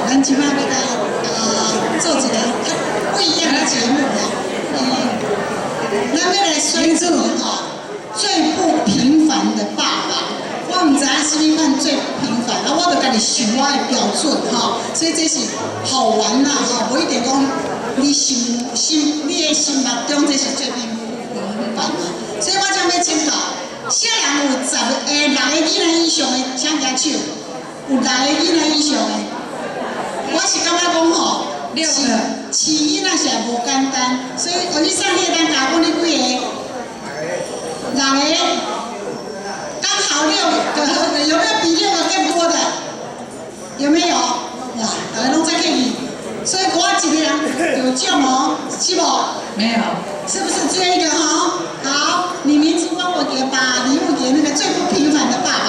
咱這擺欲來做一个較不一樣的節目吼。咱欲來選出吼最不平凡的爸爸。我毋知影啥物款最不平凡，啊，我就家己想我的標準吼，所以這是好玩啦吼，無一定講你心心你的心目中這是最平凡啊。所以我才欲請教，啥人有十個六個囡仔以上的，請舉手。有六個囡仔以上的，我是感覺講吼，六個飼囡仔是也無簡單，所以予你上你會當共我講你幾個？六個，剛好六個，有沒有比六個更多的？有沒有？哇，大家攏在客氣，所以我一個人有獎哦，是無？沒有。是不是只有一個哈？好，你名字幫我給，把禮物給那個最不平凡的爸爸。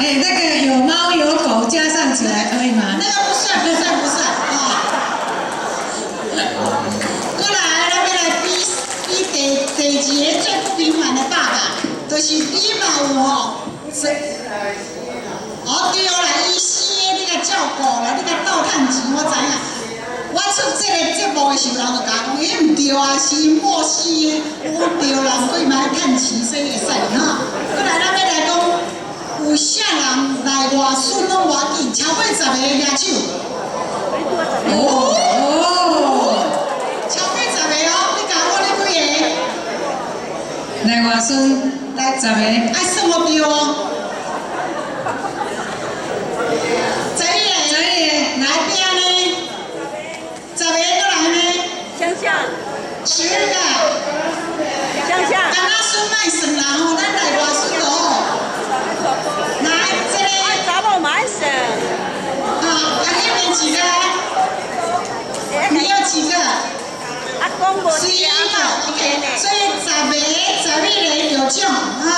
哎，那個有貓有狗加上起來可以嗎？那個不算，不算，不算啊。過來，咱欲來比比第二個最不平凡的爸爸，就是你嘛有吼，是，哦對啦，伊生的你共照顧啦，你共鬥趁錢，我知影。我出這個節目的時候，人就共我講，欸毋對啊，是𪜶某生的，我講對啦，毋過伊嘛愛趁錢，所以會使哈。過來，咱欲來講，有啥人內外孫攏無要緊，超過十個舉手。哦，超過十個哦，你共我你幾個？內外孫來十個。愛算予對哦。十一個。十一個。來邊呢？十個過來呢？鄉下。 12個。鄉下。敢若孫莫算啦吼，咱內外孫就好。來，這個。查某嘛愛算。好，啊，那邊幾個？你有幾個？阿公無 11個，OK，所以十個、11個有獎哈。好。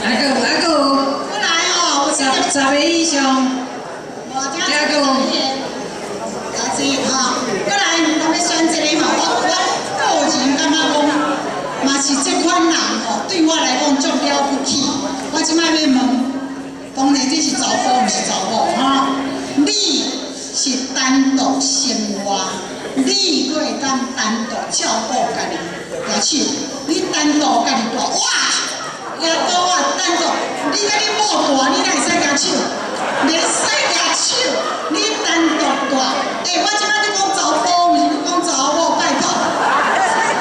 還閣有，還閣有。過來哦，十個以上。我聽這個，來這哈，過來，咱欲選這個吼，我個人感覺講，嘛是這款人吼，對我來講足了不起。我這擺欲問，當然這是查埔，毋是查某哈。你是單獨生活，你閣會當單獨照顧家己，舉手。你單獨家己帶，哇！也多啊，單獨，你佮你某帶，你哪會使舉手？袂使舉手，你單獨帶。欸，我這擺咧講查埔，毋是咧講查某，拜託。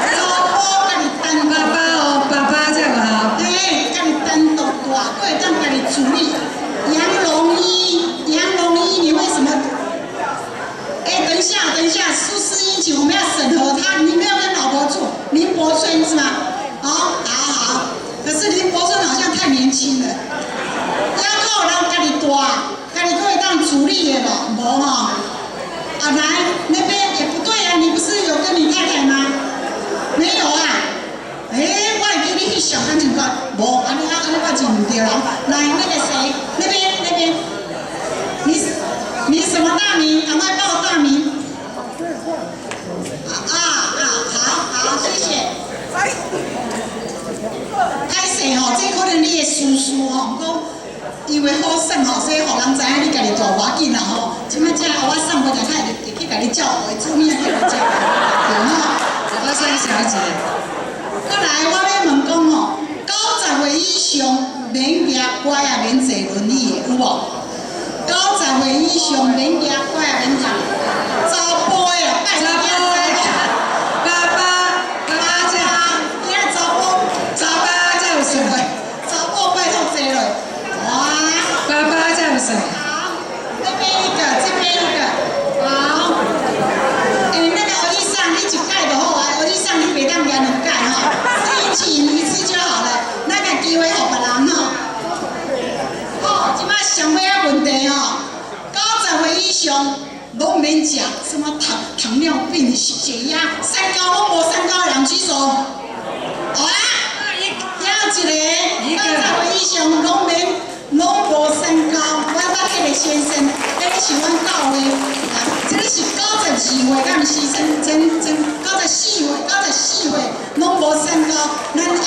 查埔家己單獨。爸爸哦，爸爸這樣好。對，家己單獨帶，閣會當家己處理。楊龍一，楊龍一，你為什麼？欸，等一下，等一下，蘇思英請我們要審核他，你沒有跟老婆住，林伯春是嗎？好，好，好。可是林伯春好像太年輕了，抑閣有人家己帶，家己閣會當主力的無？無吼。啊，來那邊也不對啊，你不是有跟你太太嗎？沒有啊。欸，我會記你去上感情講，無，按呢按呢我就毋對啦。來，那個誰，那邊那邊，你什麼大名？趕快報大名。啊啊，好好，謝謝。歹勢吼，這可能你的叔叔吼，講因為好耍吼，所以予人知影你家己帶無要緊啦吼。這擺這我送回來，較會去共你照顧，煮物仔去共照顧，對吼。我三小姐。過來，我欲問講吼，90歲以上免舉拐仔，免坐輪椅的有無？90歲以上免舉拐仔，免坐。查埔的啦，拜託。爸爸，爸爸這，今仔查埔，爸爸才有算。查某拜託坐落。哇！爸爸才有算。好，那邊一個，這邊一個，好。欸，那個歐吉桑，你一擺就好啊。歐吉桑，你袂當舉兩擺吼，一次一次就好了。咱共機會予別人吼。好，這擺上尾仔問題吼，90歲以上攏免食什麼糖尿病、血壓、三高攏無三高的人舉手。啊，還有一個，90歲以上攏免攏無三高，我捌彼個先生，彼個是阮教會，啊，這個是92歲，敢毋是？真真真94歲，94歲攏無三高，咱愛